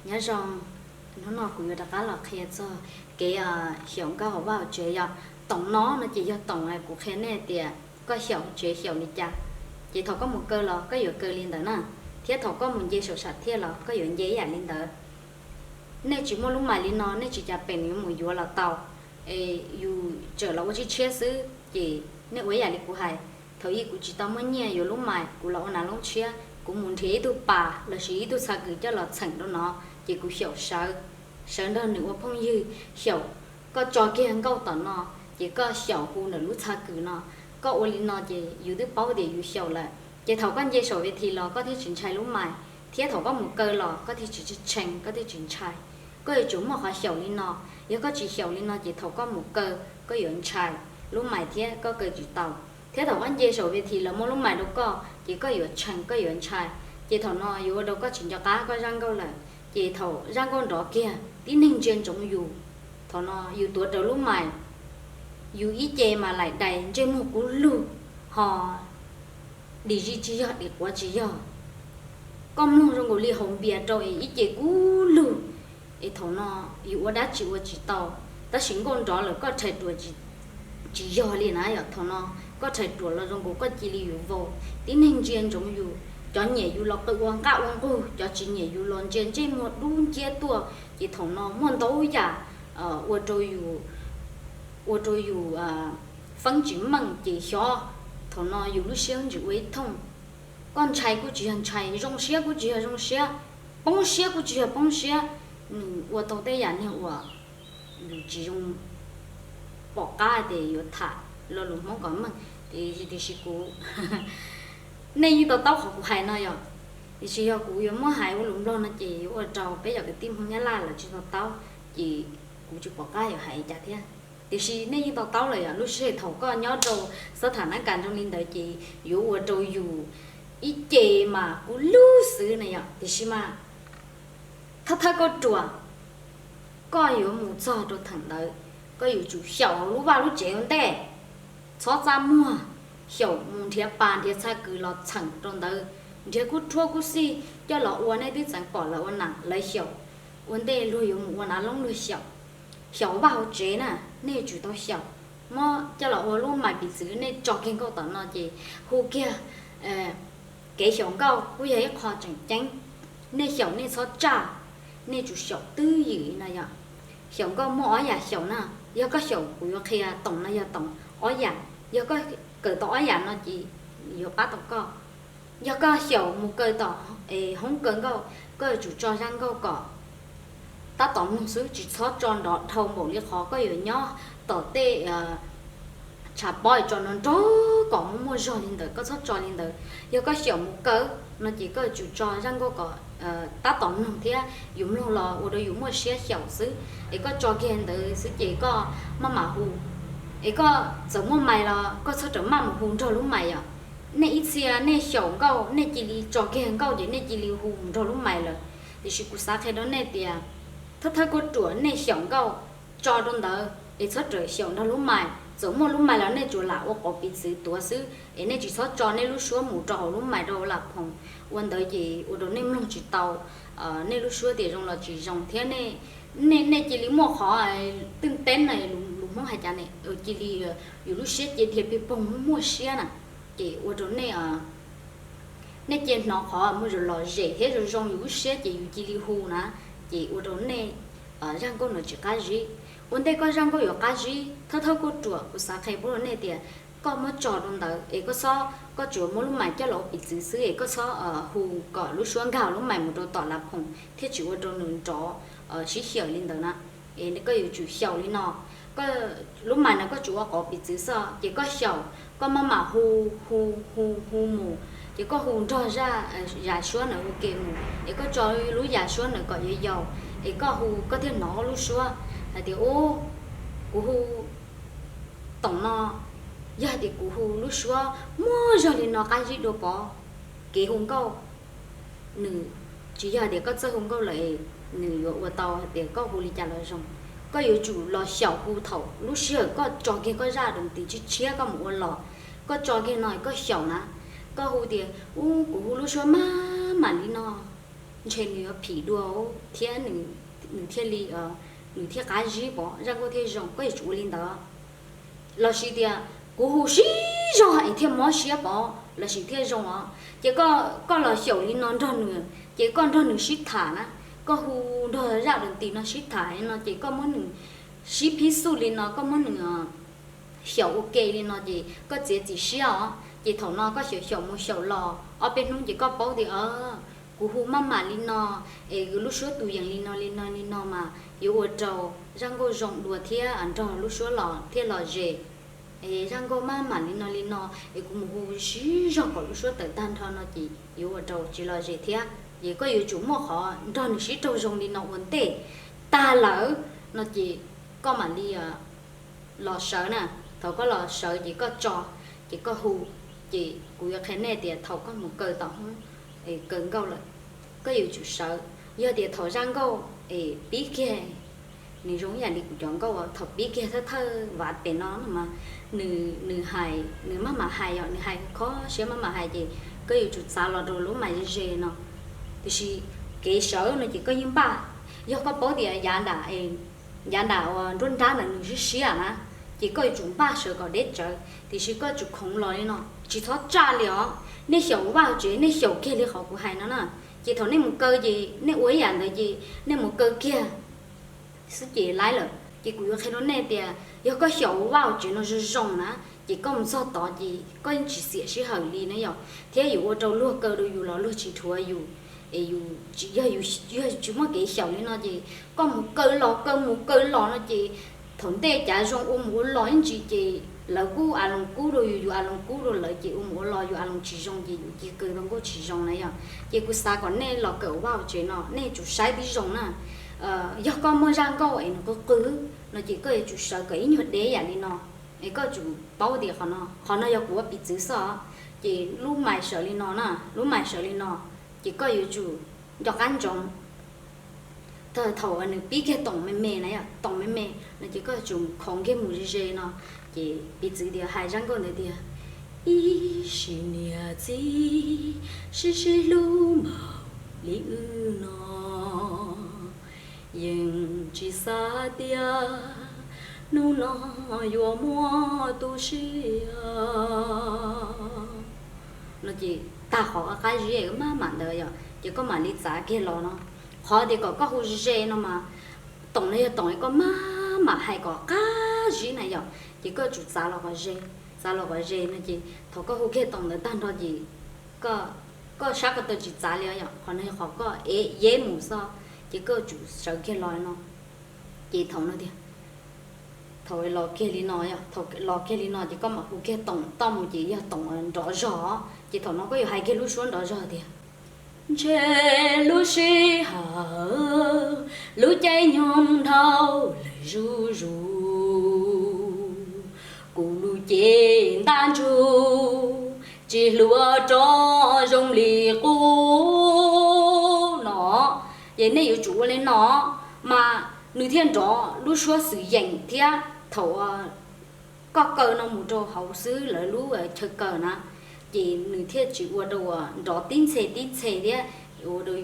Nyob zoo, hnub no kuv yuav rov qab los qhia txog kev xyaum nkauj hauv vaj hauv tsev yom. Toom no no ces yog toom kuv qhia nej tias koj xyaum tsev xyaum li cas, ces thaum koj mus kaw los koj yuav kaw li ntawd na, thiab thaum koj mus nce saum sam thiaj los koj yuav nce ib yam li ntawd. Nej tsis muaj lub mais li no nej tsis cas pem yuav mus yuav los tau, es yus tseem los ua tshiab tshiab xwb ces nej ua ib yam li kuv hais. Thaum ub kuv tsis tau muaj nyiaj yuav lub mais, kuv los ua nas loob tshiab, kuv mus nrhiav ib tug pas lossis ib tug txha kws coj los txheem rau no, ces kuv xyaum sawv, sawv nrog nws ua phooj ywg, xyaum. Koj tso kiag nkauj tom no, ces koj xyaum hu ntawm lub txha kws no. Koj ua li no ces yus twb paub tias yus xyaum lawm, ces thaum koj nce saum ves this los koj thiaj tsis ntshai lub mais, thiab thaum koj mus kaw los koj thiaj tsis tshee, koj thiaj tsis ntshai. Koj yuav tsum muaj qhov xyaum li no, yog koj tsis xyaum li no ces thaum koj mus kaw koj yuav ntshai lub mais thiab koj kaw tsis tau. Thiab thaum koj nce saum ves this lawv muab lub mais rau koj ces koj yuav tshee koj yuav ntshai, ces thaum no yuav ua rau koj tsis nco qab koj zaj nkauj lawm. Ces thaum zaj nkauj nrov kiag tib neeg ntsia ntsoov yus, thaum no yus tuav rawv lub mais, yus ib ce mas laim dais ntsej muag kub lug, ho dim zis tsis yog dim quav tsis yog. Koj mloog zoo nkaus li haus npias rau es ib ce kub lug, es thaum no yus ua dab tsi ua tsis tau. Tab sis nkauj nrov lawm koj rhais ruam tsis yog li na yom. Thaum no koj rhais ruam los zoo nkaus koj cia li yuav vau, tib neeg ntsia ntsoov yus, cov nyiam yus los qw ua nqaj ua nqug, cov tsis nyiam yus los ntsia ntsej muag dub nciab tuaj. Ces thaum no muaj ntau yam ua rau yus, ua rau yus feeb tsis meej ces xyov, thaum no yus lub siab ntsis ua ib thooj. Koj ntshai kuj tsis yog ntshai, zoo siab kuj tsis yog zoo siab, poob siab kuj tsis yog poob siab. Nws ua tau tej yam niag uas yus tsis zoo pom qab tias yuav tham lo lus Hmoob kom meej, tiam sis kuv, nej yeej to taub qhov kuv hais no yom. Tiam sis yog kuv yuav muab hais ua lus Nplog no ces yuav ua rau peb yog kwv tij Hmoob Nyab Laj lawv tsis to taub, ces kuv tsis pom qab yuav hais li cas thiab. Tiam sis nej yeej to taub lawm yom, lub sij hawm thaum koj nyob rau xab tham nab kas zoo li ntawd ces yuav ua rau yus ib ce mas kub lug xwb na yom. Tiam sis mas thawj thawj kauj ruam, koj yuav mus txog rau theem ntawd, koj yuav tsum xyaum hauv lub vaj lub tsev ua ntej, txhob txaj muag, xyaum mus nrhiav pas nrhiav txha kws los txheem rau ntawd, nrhiav kub rhuab kub xij coj los ua, nej twb txeev pom lawv ua nas lawv xyaum, ua ntej luag yuav mus ua nas loob luag xyaum. Xyaum vaj hauv tsev na, nej yuav tsum tau xyaum, muab coj los ua lub mais piv txwv, nej tso kiag nkauj tom no ces hu kiag kev xyaum nkauj kuj yog ib qho tseem ceeb. Nej xyaum nej txhob tsaj, nej tsum xyaum twj ywm li no yom. Xyaum nkauj muaj ob yam xyaum na, yog koj xyaum, kuv yuav qhia toom no yog toom ob yam, yog koj kawm tau ob yam no ces yuav pab tau koj. Yog koj xyaum mus kaw tom hoob kaw nkauj, koj yuav tsum tso zaj nkauj kom tab tom mloog xwb, tsis txhob tso nrov dhau npaum li qhov koj yuav nyob tom tej tshav pob tso nrov nrov kom muaj muaj zog li ntawd, koj txhob tso li ntawd. Yog koj xyaum mus kaw no ces koj yuav tsum tso zaj nkauj kom tab tom mloog thiab yus mloog los ua rau yus muaj siab xyaum xwb, es koj tso kiag ntawd xwb ces koj maj mam hu. Es koj txawm muaj mais los koj txhob rawm maj mus hu nrog lub mais yom. Nej ib txhia nej xyaum nkauj nej cia li tso kiag nkauj ces nej cia li hu nrog lub mais lawm. Tiam sis kuv xav qhia rau nej tias thawj thawj kauj ruam nej xyaum nkauj tso rau ntawd es txhob rawm xyaum nrog lub mais, txawm muaj lub mais los nej tsuas lam ua qauv piv txwv tuav xwb es nej tsis txhob tso nej lub suab mus rau hauv lub mais rau lam phoom. Ua ntawd ces ua rau nej mloog tsis tau nej lub suab tias zoo los tsis zoo thiab nej, nej cia li muaj qhov twj teeb na, lus Hmoob hais cas ne, cia li yus lub siab cia dhia pig poog muaj siab na, ces ua rau nej, nej cia hnov qhov muaj zoo lom zem thiab zoo zoo yus lub siab ces yus cia li hu na, ces ua rau nej zaj nkauj no tsis qab zib. Ua ntej koj zaj nkauj yuav qab zib, thawj thawj kauj ruam kuv xav qhia pub rau nej tias koj muab tso rau ntawd es koj txhob, koj tsuas muab lub mais coj los ua piv txwv xwb es koj txhob hu kom lub suab nkag lub mais mus rau tom lam phoom thiaj tsis ua rau nws nrov sib xyaw li ntawd na. Es koj yuav tsum xyaum li no, lub mais no koj tsuas ua qauv piv txwv xwb ces koj xyaum, koj maj mam hu, hu, hu, hu mus, ces koj hu nrog zaj, yam suab ntawd ua ke mus es koj tso lub yam suab ntawd kom yuav yaus, es koj hu koj thiaj hnov lub suab hais tias ub, kuv hu toom no, yog hais tias kuv hu lub suab muaj zog li no qab zib dua pov, kev hu nkauj nws tsis yog hais tias koj txawj hu nkauj lawm es nws yuav ua tau hais tias koj hu li cas los zoo. Koj yuav tsum los xyaum hu thaum lub sij hawm koj tso kiag koj zaj doo tis tshiab tshiab koj mus ua los, koj tso kiag no koj xyaum na, koj hu tias ub kuv hu lub suab maj mam li no, ntshe nws yuav phim dua thiab nws thiaj li, nws thiaj qab zib pov zaj nkauj thiaj zoo, koj yuav tsum ua li ntawd. Lossis tias kuv hu sib zog es thiaj mob siab pov lossis thiaj zoo os. Ces koj los xyaum li no nrog nws, ces koj nrog nws sib tham na, koj hu nrog zaj dab tis no sib tham no ces koj muab nws sib phib xuj li no, koj muab nws xyaum ua ke li no ces koj txiav txim siab os. Ces thaum no koj xyaum xyaum mus xyaum los ob peb hnub ces koj paub tias kuv hu maj mam li no es lub suab tus yees li no li no li no mas yuav ua rau zaj nkauj zoo dua thiab nrog lub suab los thiaj los zes. Es zaj nkauj maj mam li no li no es kuv mus hu sib zog kom lub suab tawm tag nrho no ces yuav ua rau tsis los zes thiab. Ces koj yuav tsum muaj qhov nrog nws sib raug zoo li no ua ntej tag lawm no ces koj mam li los sawv na. Thaum koj los sawv ces koj tso, ces koj hu, ces kuv yuav qhia nej tias thaum koj mus kaw tom hoob, kaw nkauj lawm, koj yuav tsum sawv. Yog tias thaum zaj nkauj es pib kiag, nws zoo ib yam li kuv cov nkauj thaum pib kiag thawj thawj vav pem no no mas nws, nws hais, nws maj mam hais yom, nws hais kho siab maj mam hais ces koj yuav tsum txav los rau lub mais ze ze no. Tiam sis kev sawv no ces koj yeej npaj, yog koj paub tias yav nram, yav nram uas nruab nrab ntawd nws siab siab na, ces koj yuav tsum npaj sawv kom deb tsawv. Tiam sis koj tsum khoov los li no, tsis txhob tsaj li os. Nej xyaum vaj tsev nej xyaum kiag li qhov kuv hais no na, ces thaum nej mus kaw ces nej ua ib yam ntawd ces nej mus kaw kiag xwb ces laib lawm. Ces kuv yuav qhia rau nej tias yog koj xyaum vaj tsev no zoo zoo na, ces koj mus txog tod ces koj yeej tsis xiam sij hawm li na yom, thiab yuav ua rau luag kaw rau yus los luag tsis dhuav yus. Es yus, yog yus tsis muaj kev xyaum li no ces koj mus kaw los kaw mus kaw los no ces thaum ntej cav zoo ua mus ua los ib ntsis ces lawv kuj a loos kub rau yus, yus a loos kub rau lawv ces ua mus ua los yus a loos tsis zoo ces yus cia kaw tau nkauj tsis zoo na yom. Ces kuv xav kom nej los kaw vaj tsev no nej tsum saib tib zoo na. Yog koj muaj zaj nkauj es nws qw qw no ces koj yuav tsum sawv kom ib nyuag deb yam li no. Es koj tsum paub tias qhov no, qhov no yog kuv ua piv txwv xwb os. Ces lub mais sawv li no na, lub mais sawv li no, ces koj yuav tsum nco qab ntsoov. Thaum nws pib kiag toom me me na yom, toom me me no ces koj yuav tsum khoov kiag mus ze ze no. Ces piv txwv tias hais zaj nkauj ntawd tias, ib sim niam txiv sib sib hlub npaum li wb no, yeej tsis xav tias hnub no yuav muaj tu siab no ces tag qhov qab zib maj mam ntawd yom, ces koj mam li txav kiag los no. Qhov tias kom koj hu ze ze no mas toom no yog toom koj maj mam hais kom qab zib na yom, ces koj tsum txav los qhov ze, txav los qhov ze no ces thaum koj hu kiag toom ntawd tag nrho ces koj sab ko taw tsis txav li yom, qhov no yog qhov koj ev yeb mus xwb, ces koj tsum sawv kiag los no. Ces thaum no tias, thaum los kiag li no, thaum los kiag li no ces koj mam hu kiag toom toj mus ces yog toom nrov zog, ces thaum no koj yuav hais kiag lub suab nrov zog tias, ntshe lub sij hawm lub caij nyoog dhau lawm zuj zus, kuv lub cev ntab ntsug tsis hluas rov zoo li qub no. Ces nej yuav tsum ua li no mas nws thiaj nrov lub suab xwm yeem thiab thaum koj kaw no mus rau hauv xwb lawv lub chaw kaw na, ces nws thiaj tsis ua rau nrov tib ntxhe tib ntxhe thiab ua rau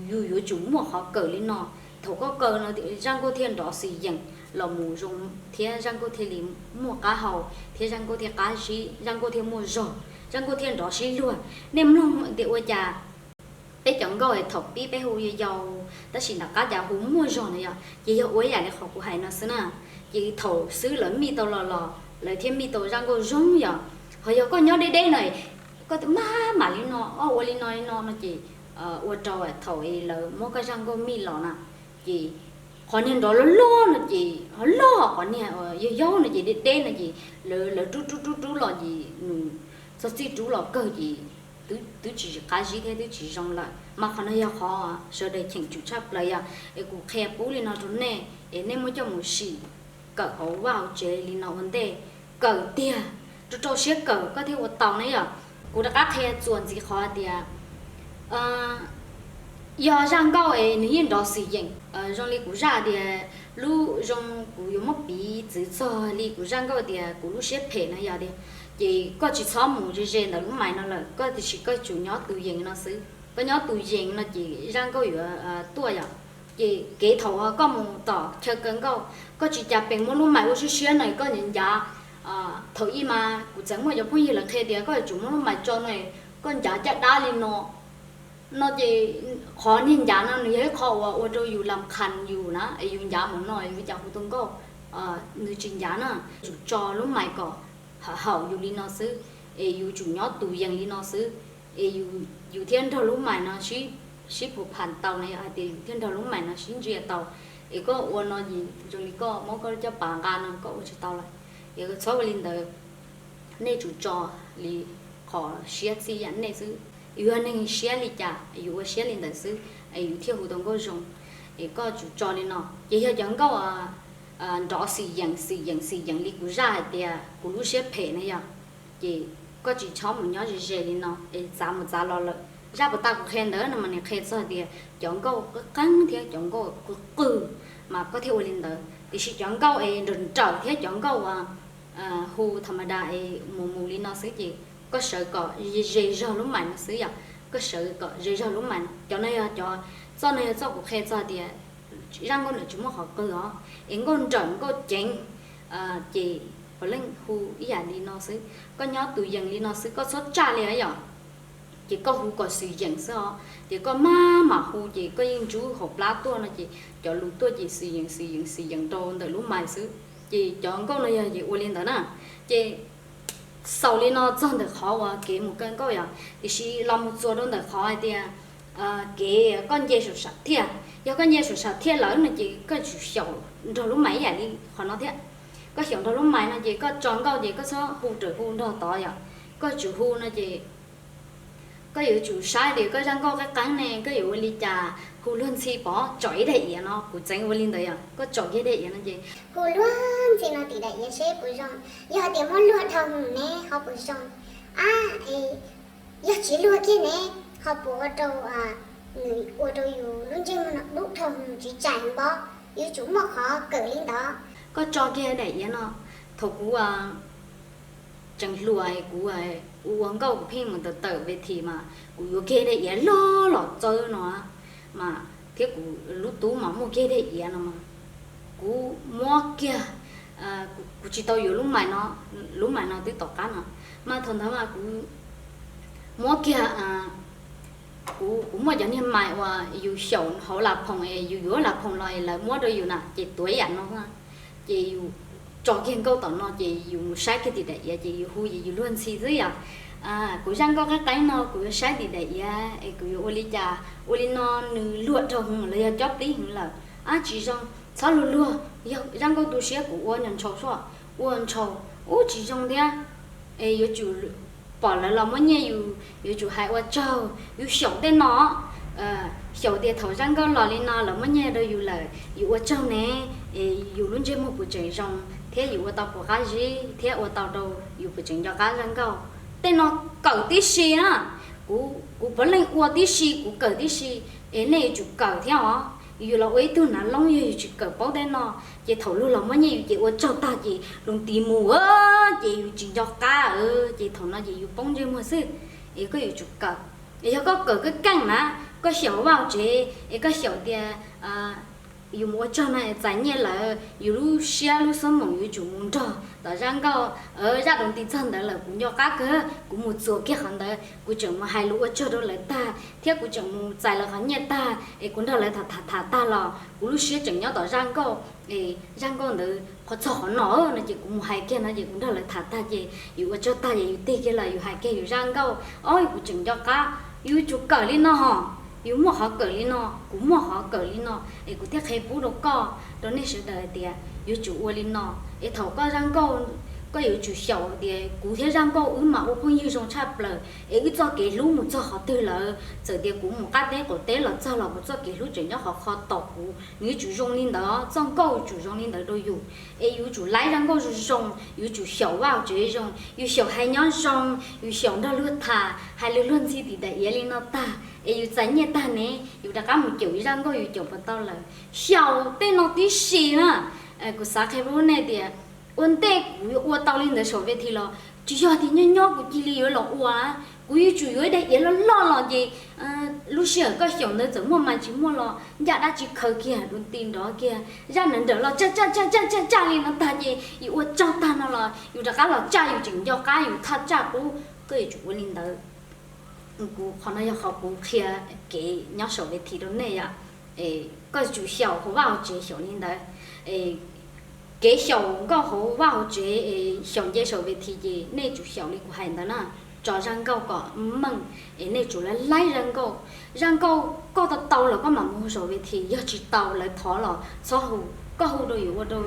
yus yuav tsum muaj qhov kawm li no. Thaum koj kaw no zaj nkauj thiaj nrov xwm yeem los mus zoo thiab zaj nkauj thiaj li muaj qab hau thiab zaj nkauj thiaj qab zib, zaj nkauj thiaj muaj zog, zaj nkauj thiaj nrov sib luag. Nej mloog tias ua cas peb cov nkauj thaum pib peb hu yau yau tab sis nram qab cas hu muaj zog na yom, ces yog ua ib yam li qhov kuv hais no xwb na. Ces thaum xwb lawv mij tau los los lawv thiaj mij tau zaj nkauj zoo yom. Ho yog koj nyob deb deb no, koj maj mam li no, ua li no li no no ces ua rau thaum lawv muab koj zaj nkauj mij los na, ces qhov niag nrov loj loj no ces ho loj, qhov niag yau yau no ces deb deb no ces lawv rub rub rub rub los ces nws txog txij rub los kawg ces twb tsis qab zib thiab twb tsis zoo lawm. Mas qhov no yog qhov sawv daws cheem tsum tshaj plaws yom. Es kuv qhia pub li no rau nej es nej muab coj mus sim kawm hauv vaj hauv tsev li no ua ntej. Kawm tiag, rau rau siab kawm koj thiaj ua tau ne yom. Kuv rov qab qhia txuas ntxiv qhov tias yog zaj nkauj es nws yeej nrov xwm yeem zoo li kuv zaj tias lub zoo kuv yuav muab piv txwv txog li kuv zaj nkauj tias kuv lub siab phem no yog tias, ces koj tsis txhob mus ze ze ntawm lub mais no lawm, koj tiam sis koj tsum nyob tus yees no xwb. Koj nyob tus yees no ces zaj nkauj yuav tuaj yom. Ces kev thaum koj mus tom chaw kaw nkauj, koj tsis cas pees muab lub mais ua siab siab no koj ncav ncav. Thaum ub mas kuv txawm muaj cov phooj ywg lawv qhia tias koj yuav tsum muab lub mais tso no, koj ncav caj dab li no, no ces qhov niag ncav no nws yog ib qho uas ua rau yus lam khas yus na, es yus ncav mus no es ua cas hu tau nkauj nws tsis ncav na. Tsum tso lub mais kom haum yus li no xwb, es yus tsum nyob tus yees li no xwb, es yus thiaj nrog lub mais no sib phu phas tau na, yog hais tias yus thiaj nrog lub mais no sib ntsia tau. Es koj ua no ces zoo li koj muab koj caj pas nqa no koj ua tsis tau lawm. Es txhob ua li ntawd, nej tsum tso li qhov siab txij yam nej xwb. Yus yog neeg siab li cas yus ua siab li ntawd xwb, es yus thiaj hu tau nkauj zoo. Es koj tsum tso li no ces yog cov nkauj nrov xwm yees xwm yees xwm yees li kuv zaj hais tias kuv lub siab phem na yog, ces koj tsis txhob mus nyob ze ze li no es txav mus txav los lawm. Zaj puas tas kuv qhia ntawd no mas nws qhia txog tias cov nkauj qeeb qeeb thiab cov nkauj qw qw mas koj thiaj ua li ntawd, tiam sis cov nkauj es nrawm nrawm thiab cov nkauj uas hu tham ma da es mus mus li no xwb ces koj sawv kom ze zog lub mais no xwb yom. Koj sawv kom ze zog lub mais no. Cov no yog cov, txoj no yog txoj kuv qhia txog tias zaj nkauj ntawd tsis muaj qhov qw os, es nkauj nrawm nkauj ceev ces puav leej hu ib yam li no xwb. Koj nyob tus yees li no xwb koj txhob tsaj li yom. Ces koj hu kom xwm yees xwb os, ces koj maj mam hu ces koj yeej ntsub hauv plab tuaj no ces cov lus tuaj ces xwm yees xwm yees xwm yees rau ntawm lub mais xwb. Ces cov nkauj no yog ces ua li ntawd na. Ces xaus li no txog ntawm qhov uas kev mus kaw nkauj yom, tiam sis los mus txuas rau ntawm qhov hais tias kev koj nce saum sam thiaj. Yog koj nce saum sam thiaj lawm no ces koj tsum xyaum nrog lub mais ib yam li qhov no thiab. Koj xyaum nrog lub mais no ces koj tso nkauj ces koj txhob hu raws hu nrog tod yom. Koj tsum hu no ces koj yuav tsum saib tias koj zaj nkauj qeeb qeeb ne koj yuav ua li cas hu luag ntxhi pov tsom ib daim iav no, kuv txeev ua li ntawd yom. Koj tsom kiag daim iav no ces hu luag ntxhi no tim daim iav seb puas zoo. Yog hais tias muab luag dhau mus ne ho puas zoo? Ab, yog tsis luag kiag ne ho puas ua rau, nws ua rau yus lub ntsej muag no dub dhau mus tsis tsaim npob? Yuav tsum muaj qhov kawm li ntawd. Koj tso kiag daim iav no, thaum kuv tseem hluas kuv ua nkauj kuv pheej mus tawm tawm ve thi mas kuv yuav kiag daim iav loj los txawb no mas thiab kuv lub tub mas muaj kiag daim iav no mas kuv muab kiag, kuv tsis tau yuav lub mais no, lub mais no twb tom qab no mas thaum ntawd mas kuv muab kiag, kuv, kuv muaj cov niag mais uas yus xyaum hauv las phoom es yus yuav las phoom los es lawv muab rau yus na ces tuav ib yam no. Ces yus tso kiag nkauj tom no ces yus mus saib kiag tim daim iav ces yus hu ces yus luag ntxhi xwb yom. Kuv zaj nkauj qeeb qeeb no kuv yuav saib tim daim iav es kuv yuav ua li cas, ua li no nws luag dhau heev los yog cob plib heev lawm. Ab tsis zoo, txhob luag luag, yog zaj nkauj tu siab kuv ua ntshaus suaj, ua ntshaus ub tsis zoo thiab. Es yuav tsum pom lawv los muab nyiaj yus yuav tsum hais ua tsaug, yus xyaum tej no, xyaum tias thaum zaj nkauj los li no lawv muab nyiaj rau yus lawm yus ua tsaug ne, es yus lub ntsej muag puas tseem zoo thiab yus ua tau puas qab zib thiab ua tau rau yus puas tseem nco qab zaj nkauj. Tej no kawm tib si na, kuv, kuv puav leej ua tib si, kuv kawm tib si, es nej yuav tsum kawm thiab os. Yus los ua ib tug nav loob yog yus tsis kawm paub tej no ces thaum luag los muab nyiaj yus ces ua tsaug tag ces lus nti mus ces yus tsis nco qab, ces thaum no ces yus poob ntsej muag xwb. Es koj yuav tsum kawm. Es yog koj kawm koj keej na, koj xyaum vaj tsev es koj xyaum tias yus mus ua tsaug no txais nyiaj lawm, yus lub siab lub xab moom yuav tsum mus nrog tom zaj nkauj. Zaj lus nti txog ntawd lawm kuv nco qab kawg, kuv mus txuas kiag qhov ntawd kuv tseem mus hais lus ua tsaug rau lawv tag thiab kuv tseem mus txais lawv qhov nyiaj tag es kuv nrog lawv tham tham tham tag los kuv lub siab tseem nyob tom zaj nkauj. Es zaj nkauj ntawd qhov txog qhov no no ces kuv mus hais kiag no ces kuv nrog lawv tham tag ces yus ua tsaug tag ces yus tig kiag los yus hais kiag yus zaj nkauj. Ob, kuv tseem nco qab. Yus tsum kawm li no hos, yus muaj qhov kawm li no, kuv muaj qhov kawm li no es kuv thiaj qhia pub rau koj rau nej sawv daws hais tias yuav tsum ua li no. Es thaum koj zaj nkauj, koj yuav tsum xyaum tias kuv thiab zaj nkauj wb mas ua phooj ywg zoo tshaj plaws es wb txoj kev hlub mus txog qhov twg lawm, txawm tias kuv mus qab teb qaum teb los txog los kuv txoj kev hlub tseem nyob qhov kho tom kuv. Nws yuav tsum zoo li ntawd, txoj nkauj yuav tsum zoo li ntawd rau yus. Es yus tsum laib zaj nkauj zoo zoo, yus tsum xyaum vaj tsev zoo, yus xyaum hais nyob zoo, yus xyaum nrog luag tham hais lus luag ntxhi tim daim iav li no tag es yus txais nyiaj tag ne yus rov qab mus caum ib zaj nkauj yus caum puas tau lawm. Xyaum tej no tib si na. Kuv xav qhia rau nej tias ua ntej kuv yuav ua tau li ntawd saum ve thi los tsis yog tias nyob nyob kuv cia li yuav los ua na. Kuv yuav tsum yuav ib daim iav loj loj los ces lub sij hawm koj xyaum ntawd txawm muaj mas tsis muaj los ncaj dab tsi khaws kiag dua ti nrov kiag zaj nrawm nrawm los tsaj tsaj tsaj tsaj tsaj li no tag ces yus ua tsaug tag no los yus rov qab los tsaj yus tseem nco qab yus thaj tsaj qub. Koj yuav tsum ua li ntawd. Kuv qhov no yog qhov kuv qhia kev nyob saum ves this rau nej yom. Koj yuav tsum xyaum hauv vaj hauv tsev xyaum li ntawd. Kev xyaum nkauj hauv vaj hauv tsev es xyaum nce saum ves this ces nej tsum xyaum li kuv hais ntawd na. Tso zaj nkauj kom meej es nej tsum laib laib zaj nkauj. Zaj nkauj koj tau tau lawm koj mam mus saum ves this, yog tsis tau lawv thov los txhob hu. Koj hu rau yuav ua rau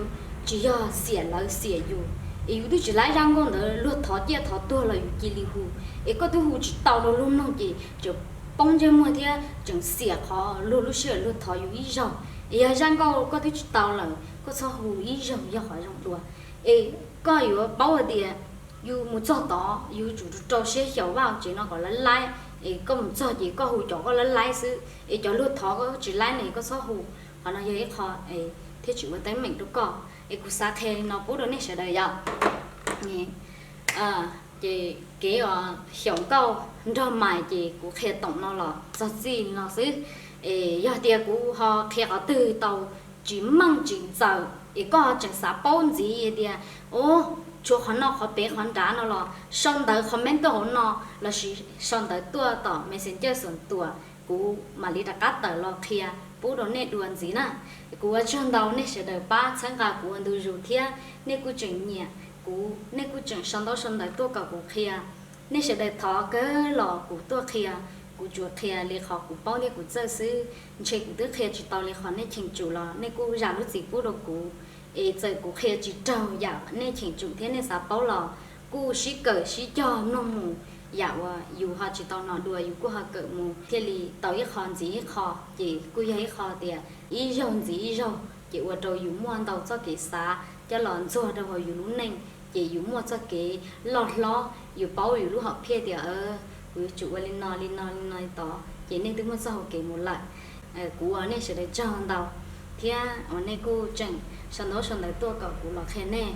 tsis yog xiam lawv xiam yus. Es yus twb tsis laib zaj nkauj ntawd luag thov ciaj thov tuag los yus cia li hu. Es koj twb hu tsis tau rau luag mloog ces tseem poob ntsej muag thiab tseem xiam qhov luag lub sij hawm luag thov yus ib zaug. Es yog zaj nkauj koj twb tsis tau lawm koj txhob hu ib zaug yog qhov zoo dua. Es koj yuav paub hais tias yus mus txog tod yus tsum rau siab xyaum vaj tsev no kom laib laib. Es koj mus txog ces koj hu cov koj laib laib xwb es cov luag thov koj tsis laib ne koj txhob hu. Qhov no yog ib qho thiab tsis ua teeb meem rau koj. Es kuv xav qhia li no pub rau nej sawv daws yom. Ces kev uas xyaum nkauj nrog mais ces kuv qhia toom no los txog txij no xwb. Es yog tias kuv ho qhia qhov twg tau tsis meej tsis txaus es koj ho tseem xav paub ntxiv tias, o, tshuav qhov no qhov pem qhov nrad no los sau ntawv comment tuaj hauv no lossis sau ntawv tuaj tom Messenger xuam tuam, kuv mam li rov qab tawm los qhia pub rau nej dua ntxiv na. Kuv ua tsaug ntau nej sawv daws pab txhawb nqa kuv ua ntu zus thiab nej kuj tseem nyiam kuv, nej kuj tseem sau ntaub sau ntawv tuaj kom kuv qhia. Nej sawv daws thov kawg los kuv tuaj qhia, kuv tsuas qhia li qhov kuv paub thiab kuv txawj xwb. Ntshe kuv twb qhia tsis tau li qhov nej cheem tsum los nej kuj zam lub txim pub rau kuv. Es txawm kuv qhia tsis raug yam nej cheem tsum thiab nej xav paub los kuj sib kawm sib cog mloog mus, yam uas yus ho tsis tau hnov dua yus kuj ho kawm mus thiaj li tau ib qho ntxiv ib qho. Ces kuj yog ib qho tias ib zaug ntxiv ib zaug ces ua rau yus muaj ntau txoj kev xav coj los ntxuag rau hauv yus lub neej, ces yus muaj txoj kev loj hlob, yus paub yus lub hom phiaj tias kuv yuav tsum ua li no li no li no li tod, ces nej twb muaj txoj hau kev mus lawm. Kuv ua nej sawv daws tsaug ntau thiab uas nej kuj tseem sau ntaub sau ntawv tuaj kom kuv los qhia nej.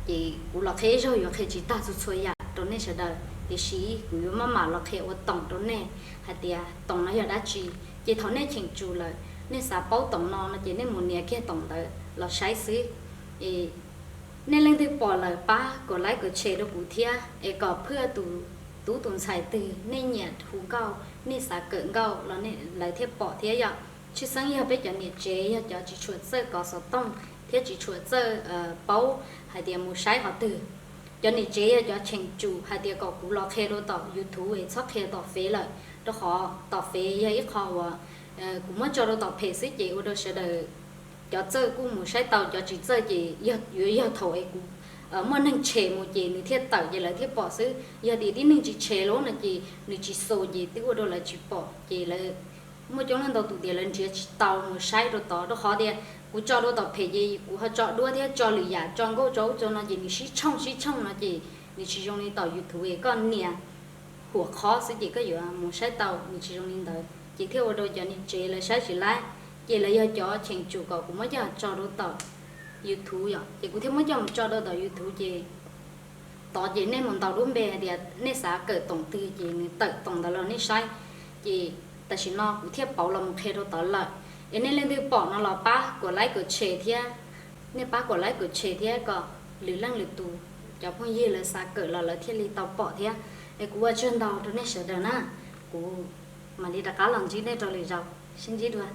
Ces kuv los qhia ib zaug yuav qhia tsis tag txhua txhua yam rau nej sawv daws, tiam sis kuv yuav maj mam los qhia ua toom rau nej hais tias toom no yog dab tsi. Ces thaum nej cheem tsum lawm, nej xav paub toom no no ces nej mus nias kiag toom ntawd los saib xwb. Es nej leej twg pom lawm pab kom like kom share rau kuv thiab, es kom phwj tus tub tus ntxhais twg nej nyiam hu nkauj, nej xav kawm nkauj los lawv thiaj pom thiab yom. Tshwj xeeb yog peb cov niam tsev yog cov tsis tshua txawj kov xov tooj thiab tsis tshua txawj paub hais tias mus saib qhov twg. Cov niam tsev yog cov cheem tsum hais tias kom kuv los qhia rau tom YouTube es txhob qhia tom Fev lawm, rau qhov tom Fev yog ib qho uas kuv muab tso rau tom phem xwb ces ua rau sawv daws cov txawj kuj mus saib tau, cov tsis txawj ces yuav yog thaum es kuv muaj neeg tshem mus ces nws thiaj tawm ces lawv thiaj pom xwb. Yog tias tib neeg tsis tshem los no ces nws tsis xus ces twb ua rau lawv tsis pom ces lawv muaj coob leej ntau tus tias lawv nrhiav tsis tau mus saib rau tod, rau qhov tias kuv tso rau tom phem ces kuv ho tso duab thiab tso lwm yam, tso nkauj tso ub tso no ces nws sib tshooj sib tshooj no ces nws tsis zoo li tom YouTube es koj nias huam qhov xwb ces koj yuav mus saib tau, nws tsis zoo li ntawd ces thiaj ua rau cov niam tsev lawv saib tsis laib. Ces lawv yog cov cheem tsum kom kuv muab coj tso rau tom YouTube yom, ces kuv thiaj muab coj mus tso rau tom YouTube ces tod ces nej mus ntaus lub npe hais tias nej xav kawm toom twg ces nws tawm toom ntawd los nej saib. Ces tam sim no kuv thiaj pauv los mus qhia rau tod lawm. Es nej leej twg pom no los pab kom like kom share thiab, nej pab kom like kom share thiab kom lwm leej lwm tus cov phooj ywg lawv xav kawm los lawv thiaj li tau pom thiab. Es kuv ua tsaug ntau rau nej sawv daws na, kuv mam li rov qab los ntsib nej rau lwm zaus, sib ntsib dua.